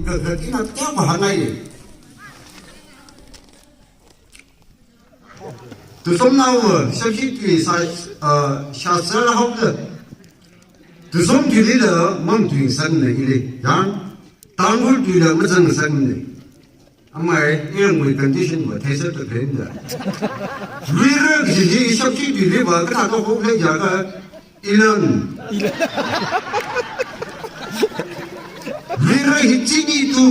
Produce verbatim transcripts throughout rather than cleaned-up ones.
Kakhatina kya bahana ye? Tusomnao, shapshi tui sa, uh, shastra haoda. Tusom tuilila mangtui sangne ili. Yang, Tangkhul tuila mazang sangne. Amai, iramwui condition va theisāda khaleinda. Luira kaji hi shapshi tuiliva kathā kahok leiya ka, ilan. Luira hi chini tu.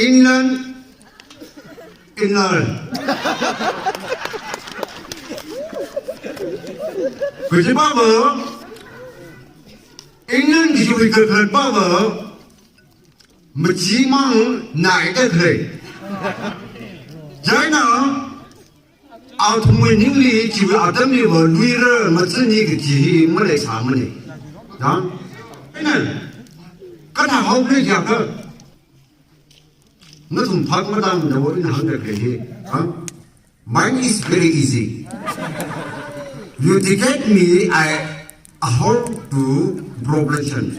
Inlan. Inlan. Kajiva va, inlan kajiwui kakhalatva va, machimang naida khalei. China, athumwui ningli chiwui atamliva luira machini kaji hi maleisāmane. Yang? Ina, kathā haok leiya ka, nathum phak matamda ina hāngda khalei hi. Yang? Mine is very easy. You dictate me, I hold to proportion.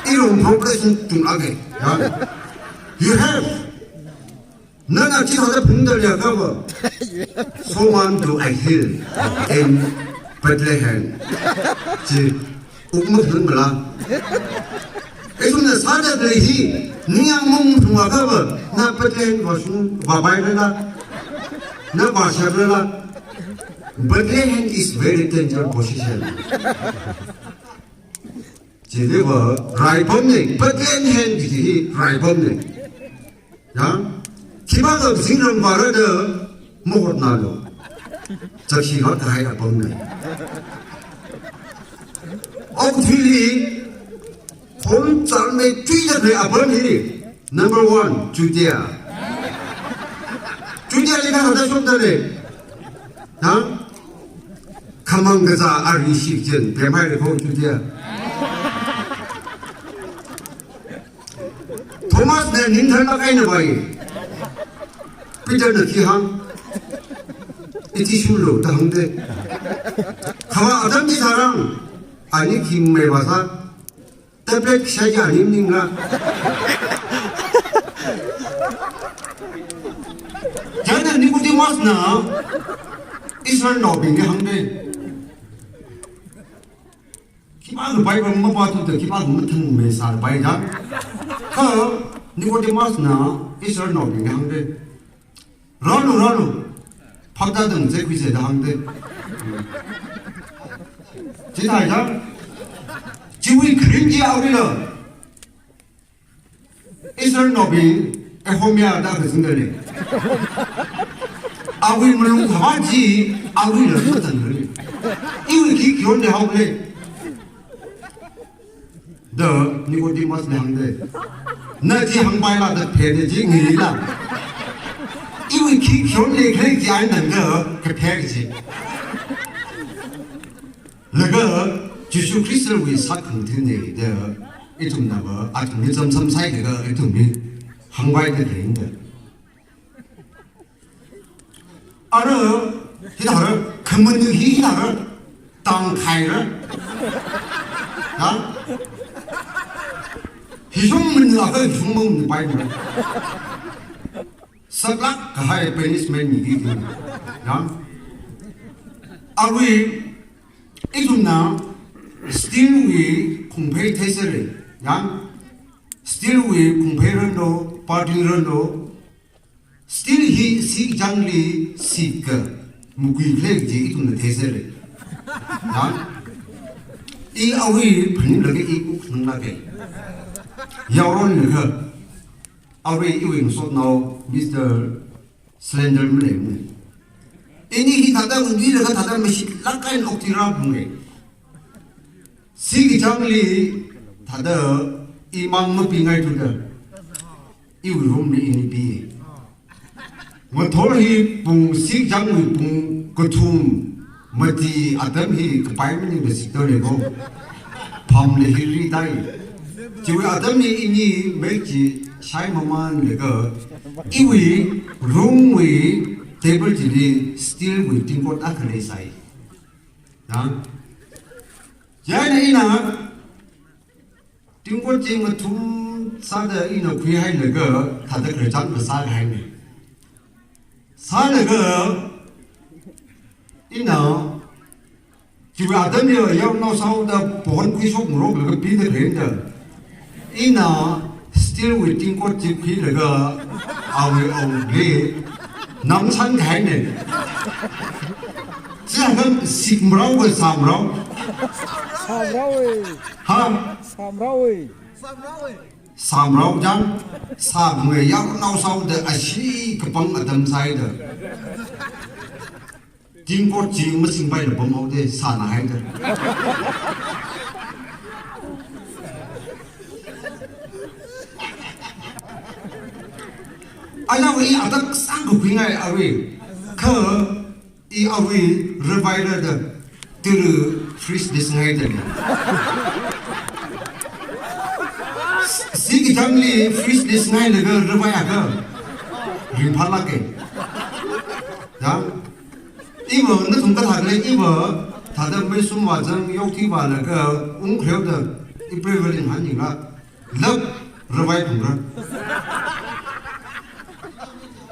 Irum proportion tung age. Ya. You have. Nana chithāda phungda leiya ka va. So want to I heal in Bethlehem. Chi. Ukma phun mala. Ithumna sāda khalei hi, ningyāng mung thungwa ka va, na Bethlehem vāshung, vāpairala, na vāshaprala. Bethlehem is very danger position. Chiliva, raipamne, Bethlehem kaji hi, raipamne. Ya? Khipākha zingram vāra da mahotnalu. Chapshi lak kahai apamne. Okathuili, hom chalme chuida khalei apam hi. Number one, Judea. Judea li kathāda shokda lei. Ya? Khamang kazā ari shikchen, pemai le ko Judea. Thomasna ningtharlāk eina vāi. Peterna khi hāng. Ithi shurlo da hāngde. Kha atam chitharan, ani khi mei vāsā. Tablet shaya ni ningla. China Nicodemusna Israelnaobingli hāngde. Khipākha Bible mapāthuda khipākha mathangmei sāpai da. Kha Nicodemusna Israelnaobingli hāngde. Rālu, rālu. Phakta dang zai khuise da hāngde. Chithāda. Chiwui kharing chi aruila. Israelnaobing, Ehomia da kazingda lei. Awui malung khavāt chi, awuila mazangda lei. Iwui khi khayonli haole. Da Nicodemusli hāngde. Na chi hāngpaila da phede chi ngila. Iwui khi khayonli khalei chi eina da kaphe chi. Laga Jishu Khristawui sākhangatha̱ne da ithumna va, athumli chamsam sāhailaga ithumli hāngpaida leinda. Ara, hithāra, khamanu hi hithāra, tangkhaira. Ha? Hishong manu akha hishong manu paimara. Saklāk kahai punishment miki kina. Ya? Arui, ithumna steel wui khongphei theisere. Ya? Steel wui khongphei ranlo, parting ranlo. Steel hi sikchangli sika, mukui khalei chi ithumna theisere. Ya? I awui phaninglaga i uknanglāke. Yaronlaga. Arui iwui ngasotnao, Mister Slender maleimane. Ini hithāda undilaga thāda mashitlāk eina okthui rāphunge. Sikchangli thāda imang mapingaithuda. Iwui roomli ini pi. Ngathor hi pung sikchangwui pung kathum mati atam hi kapai maningla sikta lei ko. Phamli hi ritai. Chiwui atamli ini mei chi shai mamanlaga iwui roomwui table chili steel wui tingkot akha leisai. Ya? Chieina ina tingkot chi ngathum Sāda ina khuihailaga, thāda khararchan kasā kahaina. Sālaga, ina, chiwui atam hi yaronao sāhaoda pon khuishokngaroklaga pida khalei da. Ina steel wui tingkot chi khuilaga, awui awungli nangsan kahaina. Chiyākha sikmarao ka sāmarao? Sāmaraowa. Ha? Sāmaraowa. Sāmarao chang, sāmawui yaronao sāhaoda ashi kapang atam sāhaida. Tingkot chi masingpaila pamhaoda sānahaida. Ana awui atak sangkakhuingai awui. Kha I awui ravai rāda, turu fridge li singngaida. Sikachangli fridge li singngai laga ravai akha ringphālāka. Ya? Iva, nathum kathā khalei iva, thāda meisum vāzang, yokthui vālaga, ungkhareoda, i prevalent hāngnila. Lap ravai phungra.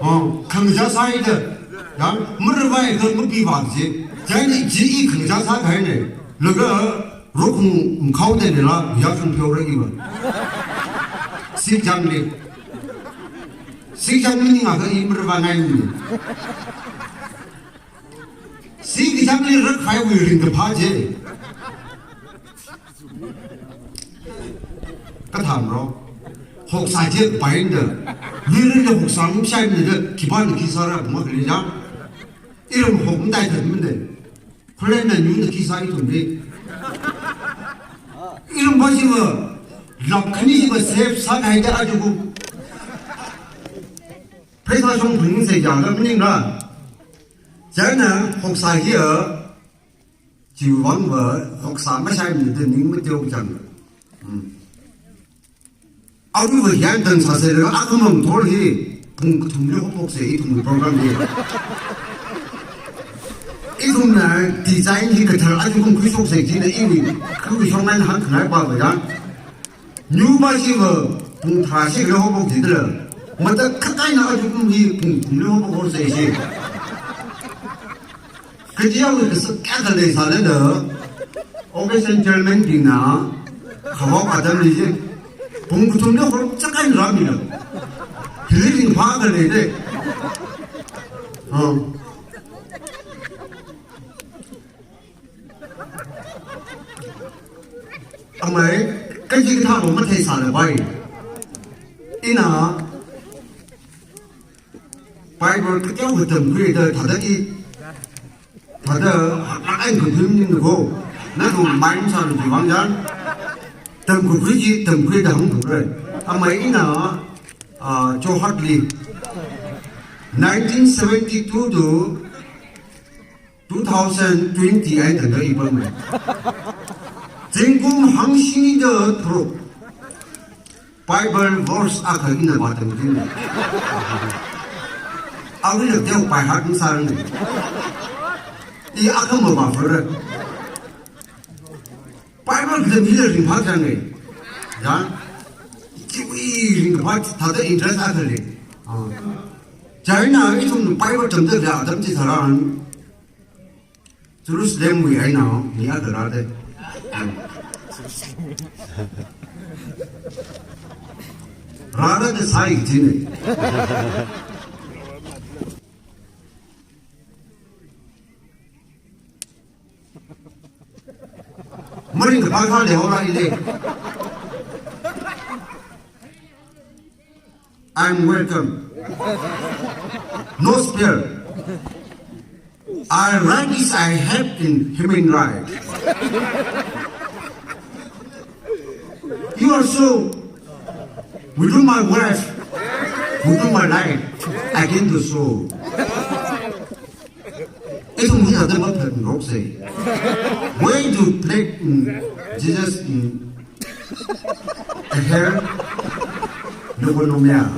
Oh, khangachā sāhaida. Ya, maravai kha mapiva chi. Chieina chi i khangachā sākahaina. Laga rokhung mkhaoda nila, ya khangpheora iva. Sikachangli. Sikachangli ningakha i maravai ngai ni. Sikachangli rakhaiwui ringkaphā chi. Kathāmarao. Hoksā chi paida. Mirinli hoksā mashaimanada, khipāna khi sāra makhalei ya. Iram hok matai thanmada. Khulena nyuna khi sā ithumli. Iram ba chiva, lap khani chiva save sākahaida ajakum. Pheisā shongphung sāya kha maningla. Chieina hoksā hiya, chiwuivangva hoksā mashaimanada ning mateo chang. Hmm. Aruiva hiyan tan sāsālaga akhama ngathor hi pung kathumli haophoksa ithum program hi. Ithumna design hi kathar ajakum khuishoksa jina iwui, khuishokngai hāngkhangai pava ya. Nyuva chiva pung tharāshili haophok jidala. Matakhak eina ajakum hi pung kathumli haophoksa ji. Kajiya wui kasak kayākha leisālala, organization chairman bingna khavao atamli chi, pung kathumli horchak eina rāmila. Hili ringphā khalei de. Ah. Amei, kaji kathā lo matheisāla bai. Ina, Bible kateokha tamkhuida thāda i, thāda haklāk eina kakhui maningla ko. Nathum mind sālu chiwuivang jan. Tamkakhui chi tamkhuida hāngphungra. Amei ina, ah, Jorhatli nineteen seventy-two to two thousand twenty eina tangda i pamma. Zingkum hangshida tharuk Bible verse akha ina vātamkhuina. Awuila teo by heart masārana. I akhama vāphara. Bible katamhila ringphā chang e. Ya? Chiwui ringphā thāda interest akha lei. Ah. Chieina ithum Bible tamda khalei atam chitharan Jerusalemwui eina mi akha rāda. Rāda sāi jina. Maringkaphā akha leihaora ile. I'm welcome. No spare. I write as I have in human right. You also, within my life, within my life, I can do so. Ithum hi atam maphatngaroksa. Why do you play, mm, Jesus, mm, a hair? No, no, no, yeah.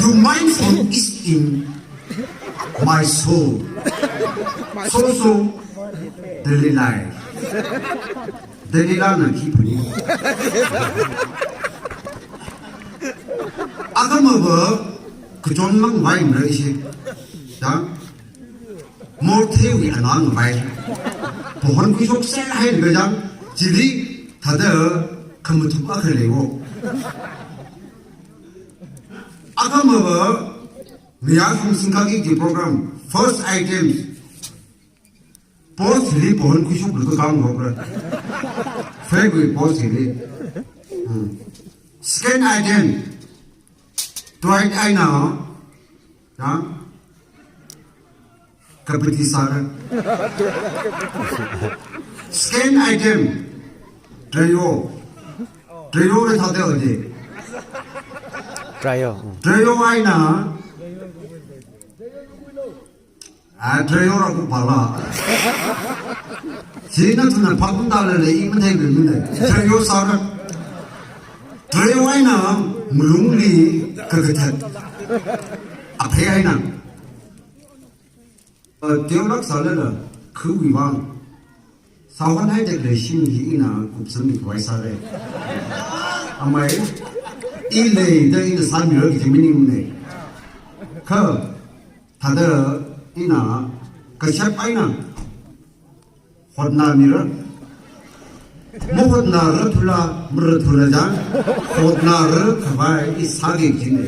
Your mind is in my soul. So, so, Delilai. Delilana khi phani. Akhama va kachon mang vai mra ishi. Da? Mortheiwui anang vai. Pohon khuishokser haida jang, chili thāda khamathup akha leiwo. Akhama va, ngayā sung singkaki ki program, first items. Post li pohon khuishok lu kang rokra. Fake wui post li. Hmm. Second item. Tui eina. Ya. Kapiti sāra. Second item. Trio. Trio le thāda ode. Trio. Mm. Trio eina. A, trio ra kupala. China tuna phakun dala le, i mathei le mine. Trio sāra. Trio eina malungli kakathat. Aphei eina. A, trio lak sālala, khuiwui vang. Sāhon haida khalei shimli ina kupsangmi khavai sāra. Amei, i leida ina sāmira kaji maningmana. Kha, thāda ina kashap eina hotnāmira. Mahotnārathula, marathula jang, hotnāra khavai i sāki kajina.